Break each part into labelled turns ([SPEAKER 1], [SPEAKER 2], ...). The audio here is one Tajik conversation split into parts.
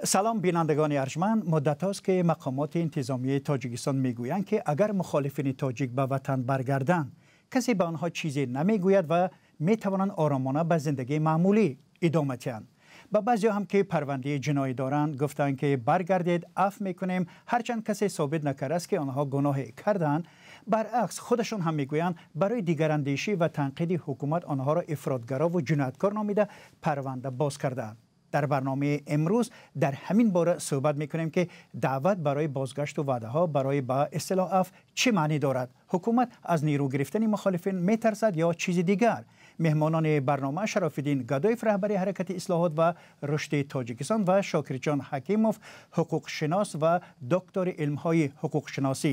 [SPEAKER 1] Салом, бинандагони арҷманд. Муддатҳост, ки мақомоти интизомии Тоҷикистон мегӯянд, ки агар мухолифини тоҷик ба ватан баргарданд, касе ба онҳо чизе намегӯяд ва метавонанд оромона ба зиндагии маъмулӣ идома диҳанд. Ба баъзеҳо ҳам, ки парвандаи ҷиноӣ доранд, гуфтанд, ки баргардед, афв мекунем, ҳарчанд касе собит накардааст, ки онҳо гуноҳе карданд. Баръакс, худашон ҳам мегӯянд, барои дигарандешӣ ва танқиди ҳукумат онҳоро ифротгаро ва ҷинояткор номида парванда боз кардаанд. Дар барномаи имрӯз дар ҳамин бора суҳбат мекунем, ки даъват барои бозгашту ваъдаҳо барои ба истилоҳ афв чӣ маънӣ дорад? Ҳукумат аз нерӯ гирифтани мухолифин метарсад ё чизи дигар? Меҳмонони барнома Шарофиддин Гадоев, раҳбари ҳаракати ислоҳот ва рушди Тоҷикистон, ва Шокирҷон Ҳакимов, ҳуқуқшинос ва доктори илмҳои ҳуқуқшиносӣ.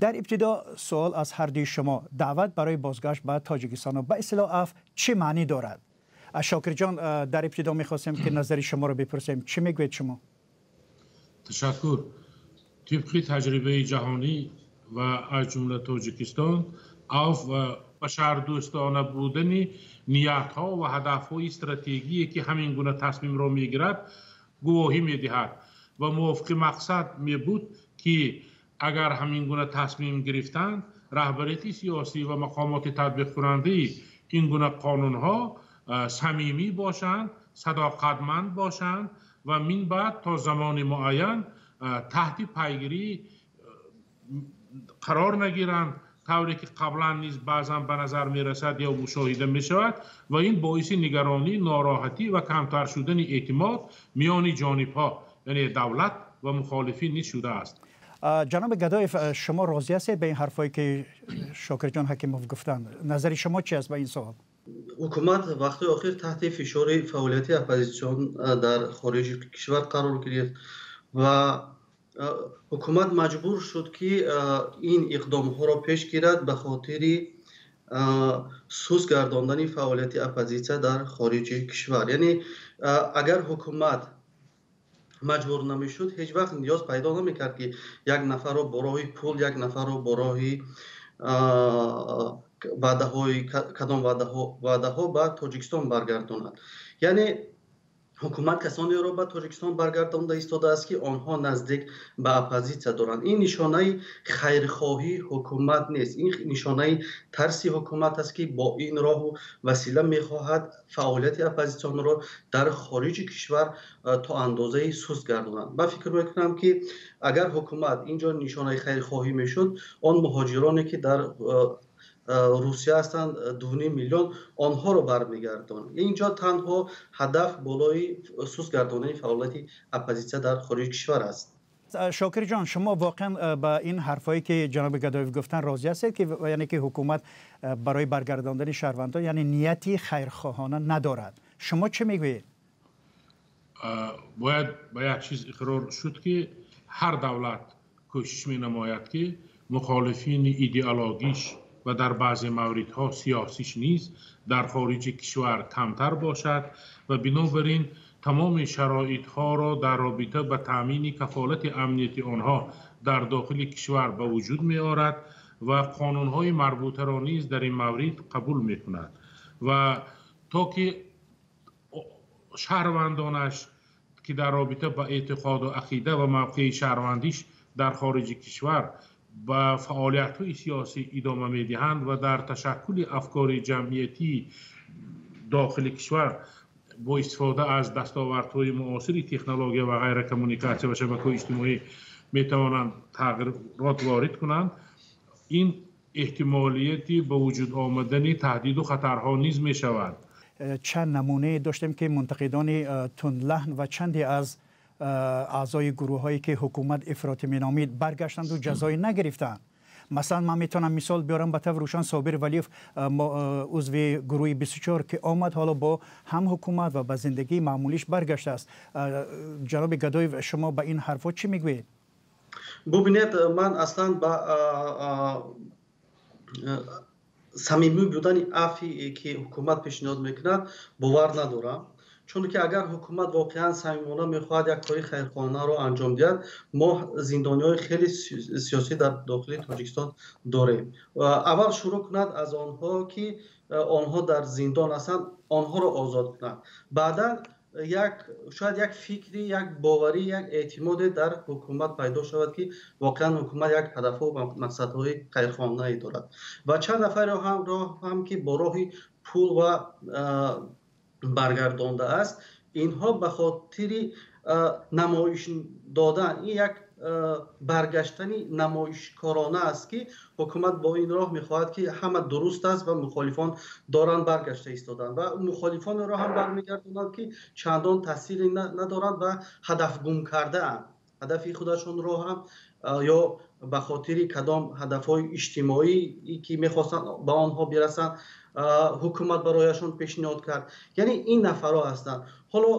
[SPEAKER 1] Дар ибтидо суол аз ҳар дуи шумо: даъват барои бозгашт ба Тоҷикистону ба истилоҳ афв чӣ маънӣ дорад? Шокирҷон, дар ибтидо мехостем, ки назари шуморо бипурсем. Чӣ мегӯед шумо?
[SPEAKER 2] Ташаккур. Тибқи таҷрибаи ҷаҳонӣ ва аз ҷумла Тоҷикистон, афв ва башардӯстона будани ниятҳо ва ҳадафҳои стратегие, ки ҳамин гуна тасмимро мегирад, гувоҳӣ медиҳад ва мувофиқи мақсад мебуд, ки агар ҳамин гуна тасмим гирифтанд, раҳбарияти сиёсӣ ва мақомоти татбиқкунандаи ин гуна қонунҳо самимӣ бошанд, садоқатманд бошанд ва мин баъд то замони муайян таҳти пайгирӣ қарор нагиранд, тавре ки қаблан низ баъзан ба назар мерасад ё мушоҳида мешавад, ва ин боиси нигаронӣ, нороҳатӣ ва камтар шудани эътимод миёни ҷонибҳо, яъне давлат ва мухолифин, низ шудааст.
[SPEAKER 1] Ҷаноби Гадоев, шумо розӣ ҳастед ба ин ҳарфҳое, ки Шокирҷон Ҳакимов гуфтанд? Назари шумо чи аст ба ин суол?
[SPEAKER 3] Ҳукумат вақтҳои охир таҳти фишори фаъолияти оппозитсион дар хориҷи кишвар қарор гирифт ва ҳукумат маҷбур шуд, ки ин иқдомҳоро пеш гирад ба хотири суст гардондани фаъолияти оппозитсия дар хориҷи кишвар. Яъне агар ҳукумат маҷбур намешуд, ҳеҷ вақт ниёз пайдо намекард, ки як нафарро бо роҳи пул, як нафарро бо роҳи ваъдаҳои кадом ваъдаҳо ба Тоҷикистон баргардонад. Яъне ҳукумат касонеро ба Тоҷикистон баргардонда истодааст, ки онҳо наздик ба оппозитсия доранд. Ин нишонаи хайрхоҳии ҳукумат нест, ин нишонаи тарси ҳукумат аст, ки бо ин роҳу васила мехоҳад фаъолияти оппозитсионро дар хориҷи кишвар то андозаи суст гардонад. Ман фикр мекунам, ки агар ҳукумат ин ҷо нишонаи хайрхоҳӣ мешуд, он муҳоҷироне, ки дар Русия ҳастанд, 2,5 миллион, онҳоро бармегардонад. Инҷо танҳо ҳадаф болои суст гардонани фаъолияти оппозитсия дар хориҷи кишвар аст.
[SPEAKER 1] Шокирҷон, шумо воқеан ба ин ҳарфҳое, ки ҷаноби Гадоев гуфтанд, розӣ ҳастед, ки яъне ки ҳукумат барои баргардондани шаҳрвандон яъне нияти хайрхоҳона надорад? Шумо чӣ мегӯед?
[SPEAKER 2] Бояд ба як чиз иқрор шуд, ки ҳар давлат кӯшиш менамояд, ки мухолифини идеологиш ва дар баъзе мавридҳо сиёсиш низ дар хориҷи кишвар камтар бошад ва бинобар ин тамоми шароитҳоро дар робита ба таъмини кафолати амнияти онҳо дар дохили кишвар ба вуҷуд меорад ва қонунҳои марбутаро низ дар ин маврид қабул мекунад ва то ки шаҳрвандонаш, ки дар робита ба эътиқоду ақида ва мавқеи шаҳрвандиш дар хориҷи кишвар ба фаъолиятҳои сиёсӣ идома медиҳанд ва дар ташаккули афкори ҷамъиятии дохили кишвар бо истифода аз дастовардҳои муосири технология ва ғайра, коммуникатсия ва шабакаҳои иҷтимоӣ метавонанд тағйирот ворид кунанд, ин эҳтимолияти ба вуҷуд омадани таҳдиду хатарҳо низ мешавад.
[SPEAKER 1] Чанд намунае доштем, ки мунтақидони тундлаҳн ва чанде аз аъзои гурӯҳҳое, ки ҳукумат ифротӣ меномид, баргаштанду ҷазое нагирифтанд. Масалан, ман метавонам мисол биёрам ба таври рӯшан: Собир Валиев, узви гурӯҳи 24, ки омад, ҳоло бо ҳам ҳукумат ва ба зиндагии маъмулиш баргаштааст. Ҷаноби Гадоев, шумо ба ин ҳарфҳо чӣ мегӯед?
[SPEAKER 3] Бубинед, ман аслан ба самимӣ будани афве, ки ҳукумат пешниҳод мекунад, бовар надорам, чунки агар ҳукумат воқеан самимона мехоҳад як кори хайрхоҳонаро анҷом диҳад, мо зиндониҳои хеле сиёсӣ дар дохили Тоҷикистон дорем, аввал шурӯъ кунад аз онҳо, ки онҳо дар зиндон ҳастанд, онҳоро озод кунад, баъдан як шояд як фикри, як боварӣ, як эътимоде дар ҳукумат пайдо шавад, ки воқеан ҳукумат як ҳадафҳо ва мақсадҳои хайрхоҳонае дорад. Ва чанд нафарро ҳам ки бо роҳи пул ва баргардондааст, инҳо ба хотири намоиш додан, ин як баргаштани намоишкорона аст, ки ҳукумат бо ин роҳ мехоҳад, ки ҳама дуруст аст ва мухолифон доранд баргашта истоданд ва мухолифонро ҳам бармегардонанд, ки чандон таъсире надоранд ва ҳадаф гум кардаанд. Ҳадафи худашонро ҳам ё ба хотири кадом ҳадафҳои иҷтимоӣ, ки мехостанд ба онҳо бирасанд, ҳукумат барояшон пешниҳод кард. Яъне ин нафарҳо ҳастанд. Ҳоло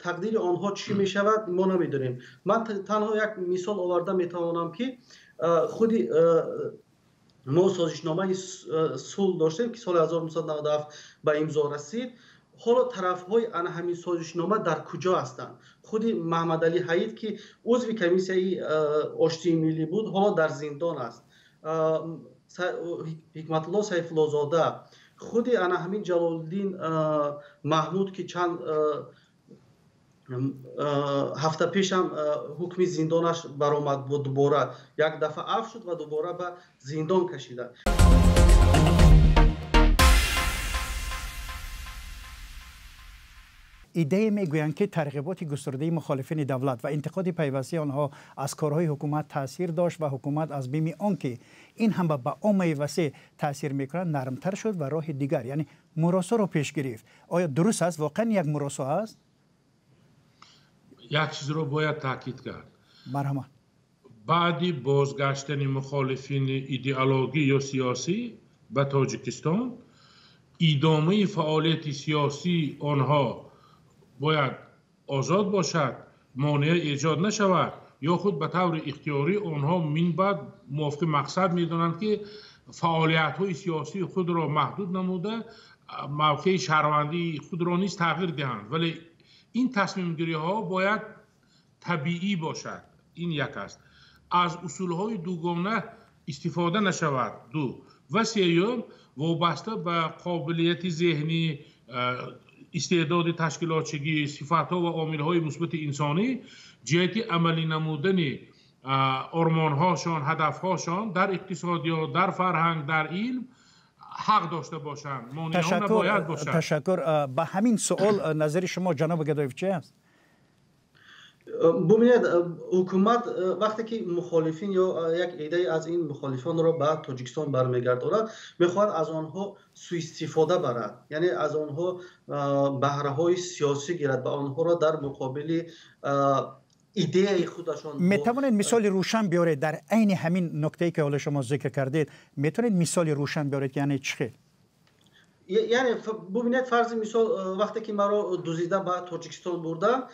[SPEAKER 3] тақдири онҳо чӣ мешавад, мо намедонем. Ман танҳо як мисол оварда метавонам, ки худи мо созишномаи сулҳ доштем, ки соли 1997 ба имзо расид. Ҳоло тарафҳои ана ҳамин созишнома дар куҷо ҳастанд? Худи Маҳмадалӣ Ҳаид, ки узви комиссияи оштии миллӣ буд, ҳоло дар зиндон аст. Ҳикматулло Сайфуллозода, худи ана ҳамин Ҷалолиддин Маҳмуд, ки чанд ҳафта пешам ҳукми зиндонаш баромад, дубора як дафъа афв шуд ва дубора ба зиндон кашиданд.
[SPEAKER 1] Идея мегӯянд, ки тарғиботи густурдаи мухолифини давлат ва интиқоди пайвастаи онҳо аз корҳои ҳукумат таъсир дошт ва ҳукумат аз бими он ки ин ҳам ба оммаи васеъ таъсир мекунад, нармтар шуд ва роҳи дигар, яъне муросоро пеш гирифт. Оё дуруст аст? Воқеан як муросо аст?
[SPEAKER 2] Як чизро бояд таъкид кард.
[SPEAKER 1] Марҳамат.
[SPEAKER 2] Баъди бозгаштани мухолифини идеологӣ ё сиёсӣ ба Тоҷикистон, идомаи фаъолияти сиёсии онҳо бояд озод бошад, монеа эҷод нашавад, ё худ ба таври ихтиёрӣ онҳо минбаъд мувофиқи мақсад медонанд, ки фаъолиятҳои сиёсии худро маҳдуд намуда, мавқеи шаҳрвандии худро низ тағйир диҳанд. Вале ин тасмимгириҳо бояд табиӣ бошад. Ин як аст. Аз усулҳои дугона истифода нашавад. Ду. Ва сеюм, вобаста ба қобилияти зеҳнӣ, истеъдоди ташкилотчигӣ, сифатҳо ва омилҳои мусбати инсонӣ ҷиҳати амалӣ намудани ормонҳошон, ҳадафҳошон дар иқтисодиёт, дар фарҳанг, дар илм ҳақ дошта бошанд. Монеаҳо набояд бошад.
[SPEAKER 1] Ташаккур. Ба ҳамин суол назари шумо, ҷаноби Гадоев, чи аст?
[SPEAKER 3] Бубинед, ҳукумат вақте ки мухолифин ё як иддае аз ин мухолифонро ба Тоҷикистон бармегардонад, мехоҳад аз онҳо суистифода барад, яъне аз онҳо баҳраҳои сиёсӣ гирад ва онҳоро дар муқобили идеяи худашон.
[SPEAKER 1] Метавонед мисоли рӯшан биёред дар айни ҳамин нуктае, ки ҳоло шумо зикр кардед? Метавонед мисоли рӯшан биёред, яъне чӣ хел?
[SPEAKER 3] Яъне бубинед, фарзи мисол, вақте ки маро дузида ба Тоҷикистон бурданд,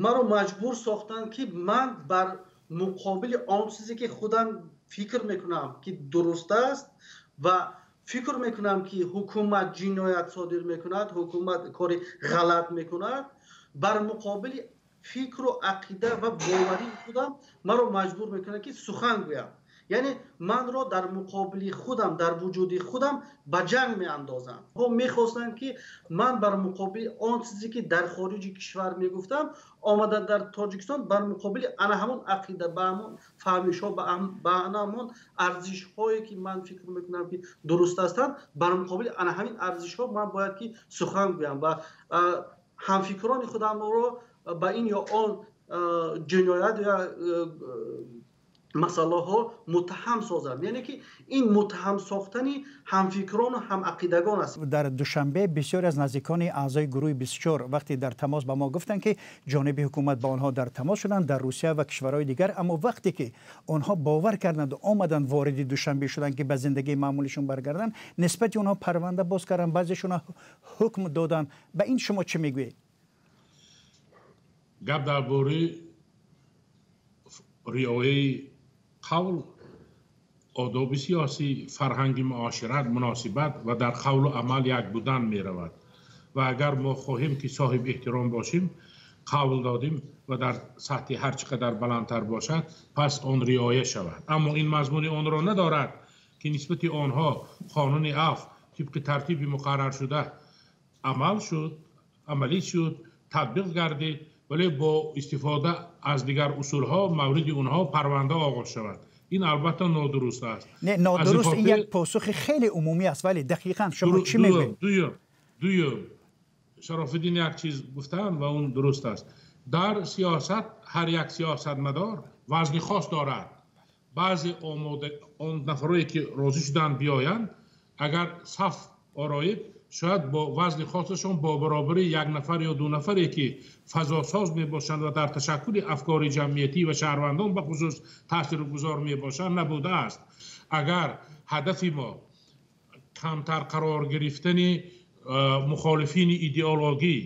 [SPEAKER 3] маро маҷбур сохтанд, ки ман бар муқобили он чизе, ки худам фикр мекунам, ки дуруст аст, ва фикр мекунам, ки ҳукумат ҷиноят содир мекунад, ҳукумат кори ғалат мекунад, бар муқобили фикру ақида ва боварии худам маро маҷбур мекунад, ки сухан гӯям. Яъне манро дар муқобили худам, дар вуҷуди худам ба ҷанг меандозанд. Онҳо мехостанд, ки ман бар муқобили он чизе, ки дар хориҷи кишвар мегуфтам, омада дар Тоҷикистон бар муқобили ана ҳамон ақида, ба ҳамон фаҳмишҳо, ба ана ҳамон арзишҳое, ки ман фикр мекунам, ки дуруст ҳастанд, бар муқобили ана ҳамин арзишҳо ман бояд ки сухан гӯям ва ҳамфикрони худамро ба ин ё он ҷиноят ё масъалаҳо муттаҳам созанд. Яъне ки ин муттаҳам сохтани ҳамфикрону ҳамақидагон аст.
[SPEAKER 1] Дар Душанбе бисёре аз наздикони аъзои гурӯҳи 24 вақте дар тамос ба мо гуфтанд, ки ҷониби ҳукумат ба онҳо дар тамос шуданд дар Русия ва кишварҳои дигар, аммо вақте ки онҳо бовар карданд ва омаданд вориди Душанбе шуданд, ки ба зиндагии маъмулишон баргарданд, нисбати онҳо парванда боз карданд, баъзешонро ҳукм доданд. Ба ин шумо чӣ мегӯед?
[SPEAKER 2] Гап дар бораи риояи қавл, одоби сиёсӣ, фарҳанги муошират, муносибат ва дар қавлу амал як будан меравад. Ва агар мо хоҳем, ки соҳиби эҳтиром бошем, қавл додем ва дар сатҳи ҳар чӣ қадар баландтар бошад, пас он риоя шавад. Аммо ин мазмуни онро надорад, ки нисбати онҳо қонуни афв тибқи тартиби муқарраршуда амал шуд, амалӣ шуд татбиқ гардид, вале бо истифода аз дигар усулҳо мавриди онҳо парванда оғоз шавад. Ин албатта нодуруст аст.
[SPEAKER 1] Не, нодуруст ин як посухи хеле умумӣ аст, вале дақиқан шумо чӣ мегӯед?
[SPEAKER 2] Дуюм, Шарофиддин як чиз гуфтанд ва он дуруст аст. Дар сиёсат ҳар як сиёсатмадор вазни хос дорад. Баъзе омода он нафарое ки розӣ шуданд биёянд, агар саф ороиб, шояд бо вазни хосашон бо баробари як нафар ё ду нафаре ки фазосоз мебошанд ва дар ташаккули афкори ҷамъиятӣ ва шаҳрвандон ба хусус таъсиргузор мебошанд набудааст. Агар ҳадафи мо камтар қарор гирифтани мухолифини идеологӣ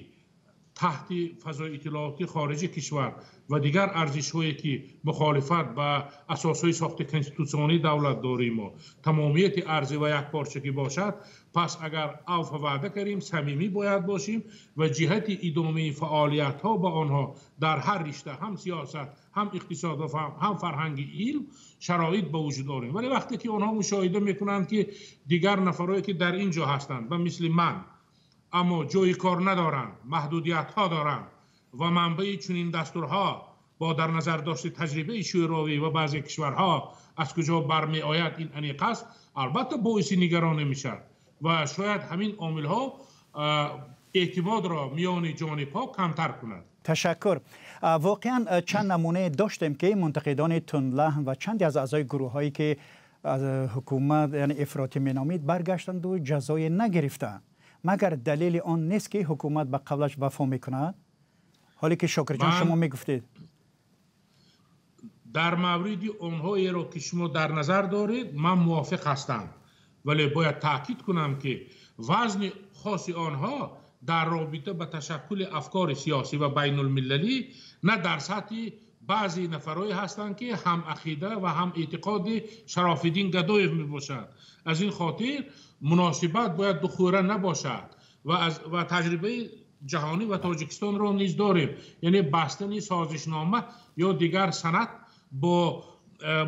[SPEAKER 2] таҳти фазои иттилоотии хориҷи кишвар ва дигар арзишҳое ки мухолифат ба асосҳои сохти конститутсионии давлатдории мо тамомияти арзӣ ва якпорчагӣ бошад, пас агар авфа ваъда кардем, самимӣ бояд бошем ва ҷиҳати идомаи фаъолиятҳо ба онҳо дар ҳар ришта, ҳам сиёсат, ҳам иқтисод ва ҳам фарҳанги илм шароит ба вуҷуд орем. Вале вақте ки онҳо мушоҳида мекунанд, ки дигар нафарое ки дар ин ҷо ҳастанд ба мисли ман, аммо ҷои кор надоранд, маҳдудиятҳо доранд ва манбаи чунин дастурҳо бо дар назар дошти таҷрибаи шӯравӣ ва баъзе кишварҳо аз куҷо бармеояд, ин аниқ аст, албатта боиси нигаронӣ мешавад ва шояд ҳамин омилҳо эътимодро миёни ҷонибҳо камтар кунад.
[SPEAKER 1] Ташаккур. Воқеан чанд намунае доштем ки мунтақидони тундлаҳн ва чанде аз аъзои гурӯҳҳое ки аз ҳукумат яъне ифротӣ меномид баргаштанду ҷазое нагирифтанд. Магар далели он нест ки ҳукумат ба қавлаш вафо мекунад? Ҳоле ки Шокирҷон шумо мегуфтед.
[SPEAKER 2] Дар мавриди онҳоеро ки шумо дар назар доред ман мувофиқ ҳастам, вале бояд таъкид кунам ки вазни хоси онҳо дар робита ба ташаккули афкори сиёсӣ ва байнулмилалӣ на дар сатҳи баъзе нафарое ҳастанд ки ҳам ақида ва ҳам эътиқоди Шарофиддин Гадоев мебошанд. Аз ин хотир муносибат бояд духӯра набошад ва таҷрибаи ҷаҳонӣ ва Тоҷикистонро низ дорем. Яъне бастани созишнома ё дигар санад бо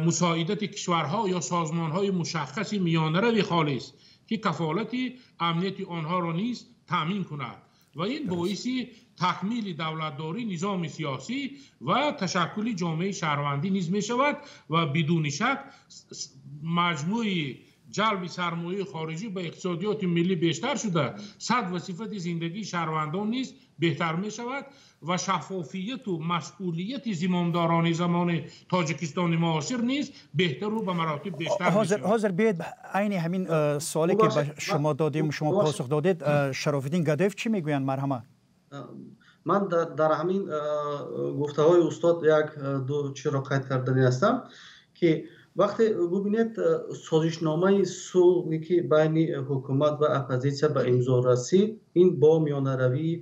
[SPEAKER 2] мусоидати кишварҳо ё созмонҳои мушаххаси миёнарави холис ки кафолати амнияти онҳоро низ таъмин кунад ва ин боиси такмили давлатдорӣ, низоми сиёсӣ ва ташаккули ҷомеаи шаҳрвандӣ низ мешавад ва бидуни шак маҷмӯи ҷалби сармояи хориҷӣ ба иқтисодиёти миллӣ бештар шуда, сатҳ ва сифати зиндагии шаҳрвандон низ беҳтар мешавад ва шаффофияту масъулияти зимомдорони замони Тоҷикистони муосир низ беҳтару ба маротиб бештар мешавад.
[SPEAKER 1] Ҳозир биёед айни ҳамин суоле ки ба шумо додем, шумо посух додед. Шарофиддин Гадоев чӣ мегӯянд, марҳамат?
[SPEAKER 3] Ман дар ҳамин гуфтаҳои устод як ду чиро қайд кардани ҳастам, ки вақте бубинед созишномаи сулҳе ки байни ҳукумат ва оппозитсия ба имзо расид, ин бо миёнаравии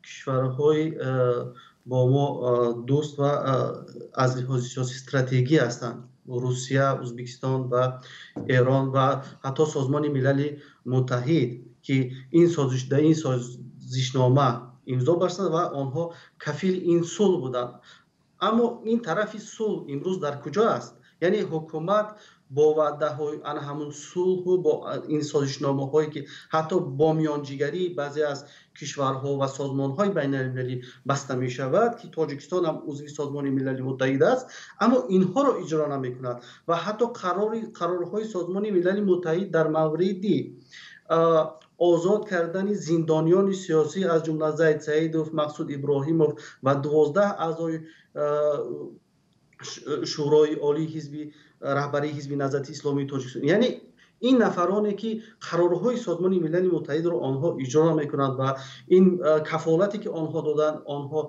[SPEAKER 3] кишварҳои бо мо дӯст ва аз лиҳози сиёсӣ стратегӣ ҳастанд: Русия, Ӯзбекистон ва Эрон ва ҳатто Созмони Милали Муттаҳид, ки ин созишнома имзо бастанд ва онҳо кафили ин сулҳ буданд. Аммо ин тарафи сулҳ имрӯз дар куҷо аст? Яъне ҳукумат бо ваъдаҳои ана ҳамун сулҳу бо ин созишномаҳое ки ҳатто бо миёнҷигарии баъзе аз кишварҳо ва созмонҳои байналмилалӣ баста мешавад, ки Тоҷикистон ҳам узви Созмони Милали Муттаҳид аст, аммо инҳоро иҷро намекунад ва ҳатто қарорҳои Созмони Милали Муттаҳид дар мавриди озод кардани зиндониёни сиёсӣ аз ҷумла Зайд Саидов, Мақсуд Иброҳимов ва 12 аъзои Шӯрои Олии ҳизби раҳбарии ҳизби Наҳзати Исломии Тоҷикистон, яъне ин нафароне ки қарорҳои Созмони Милали Муттаҳидро онҳо иҷро мекунанд ва ин кафолате ки онҳо доданд, онҳо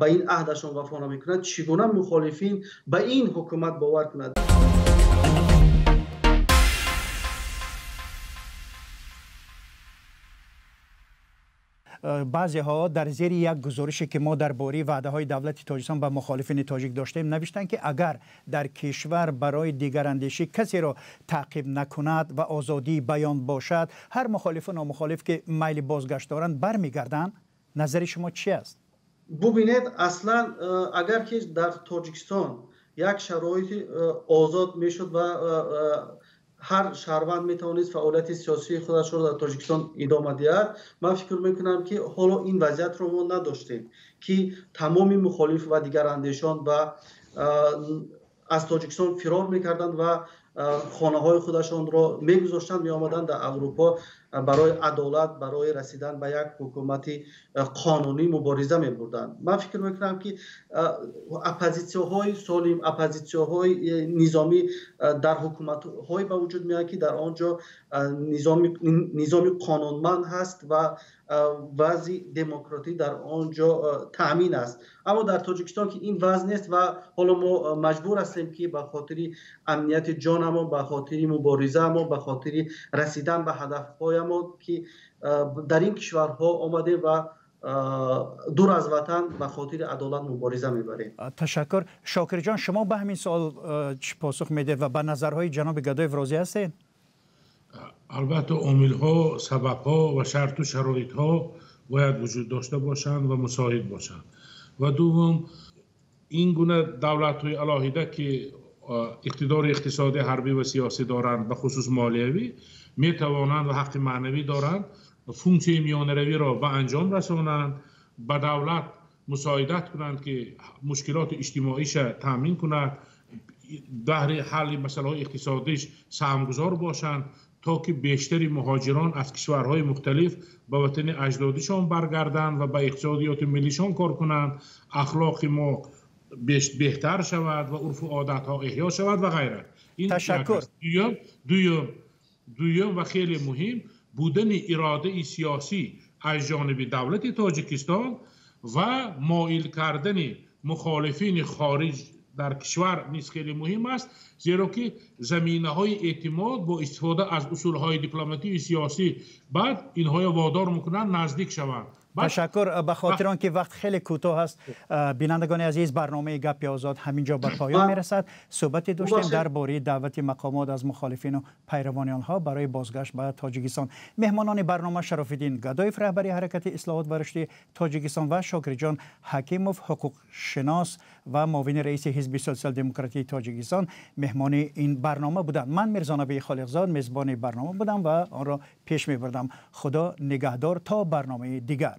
[SPEAKER 3] ба ин аҳдашон вафо намекунанд, чӣ гуна мухолифин ба ин ҳукумат бовар кунад?
[SPEAKER 1] Баъзеҳо дар зери як гузорише ки мо дар бораи ваъдаҳои давлати Тоҷикистон ба мухолифини тоҷик доштем навиштанд, ки агар дар кишвар барои дигарандешӣ касеро таъқиб накунад ва озодии баён бошад, ҳар мухолифу номухолиф ки майли бозгашт доранд бармегарданд. Назари шумо чи аст?
[SPEAKER 3] Бубинед, аслан агар ки дар Тоҷикистон як шароити озод мешуд ва Ҳар шаҳрванд метавонист фаъолияти сиёсии худашро дар Тоҷикистон идома диҳад. Ман фикр мекунам, ки ҳоло ин вазъиятро мо надоштем, ки тамоми мухолиф ва дигарандешон аз Тоҷикистон фирор мекарданд ва хонаҳои худашонро мегузоштанд, меомаданд дар Аврупо, барои адолат, барои расидан ба як ҳукумати қонунӣ мубориза мебурданд. Ман фикр мекунам, ки оппозитсияҳои солим, оппозитсияҳои низомӣ дар ҳукуматҳое ба вуҷуд меоянд, ки дар он ҷо низоми қонунманд ҳаст ва вазъи демократӣ дар он ҷо таъмин аст. Аммо дар Тоҷикистон ки ин вазъ нест ва ҳоло мо маҷбур ҳастем, ки ба хотири амнияти ҷонамон, ба хотири муборизаамон, ба хотири расидан ба ҳадафҳоямон, ки дар ин кишварҳо омадем ва дур аз ватан ба хотири адолат мубориза мебарем.
[SPEAKER 1] Ташаккур. Шокирҷон, шумо ба ҳамин суол чӣ посух медиҳед ва ба назарҳои ҷаноби Гадоев розӣ ҳастед?
[SPEAKER 2] Албатта, омилҳо, сабабҳо ва шарту шароитҳо бояд вуҷуд дошта бошанд ва мусоид бошанд. Ва дуввум, ин гуна давлатҳои алоҳида, ки иқтидори иқтисодӣ, ҳарбӣ ва сиёсӣ доранд, ба хусус молиявӣ, метавонанд ва ҳаққи маънавӣ доранд функсияи миёнаравиро ба анҷом расонанд, ба давлат мусоидат кунанд, ки мушкилоти иҷтимоиша таъмин кунад, баҳри ҳалли масъалаҳои иқтисодиш саҳмгузор бошанд, то ки бештари муҳоҷирон аз кишварҳои мухталиф ба ватани аҷдодишон баргарданд ва ба иқтисодиёти миллишон кор кунанд, ахлоқи мо беҳтар шавад ва урфу одатҳо эҳё шавад ва ғайра.
[SPEAKER 1] Ташаккур.
[SPEAKER 2] Дуюм ва хеле муҳим, будани иродаи сиёсӣ аз ҷониби давлати Тоҷикистон ва моил кардани мухолифини хориҷ дар кишвар низ хеле муҳим аст, зеро ки заминаҳои эътимод бо истифода аз усулҳои дипломатию сиёсӣ баъд инҳоро водор мекунанд наздик шаванд.
[SPEAKER 1] Ташаккур. Ба хотири он ки вақт хеле кӯтоҳ аст, бинандагони азиз, барномаи Гапи Озод ҳамин ҷо ба поён мерасад. Суҳбате доштем дар бораи даъвати мақомот аз мухолифину пайравони онҳо барои бозгашт ба Тоҷикистон. Меҳмонони барнома Шарофиддин Гадоев, раҳбари ҳаракати ислоҳот ва рушди Тоҷикистон, ва Шокирҷон Ҳакимов, ҳуқуқшинос ва муовини раиси ҳизби Сотсиал-демократии Тоҷикистон, меҳмони ин барнома буданд. Ман Мирзонаби Холиқзод мезбони барнома будам ва онро пеш мебурдам. Худо нигаҳдор то барномаи дигар.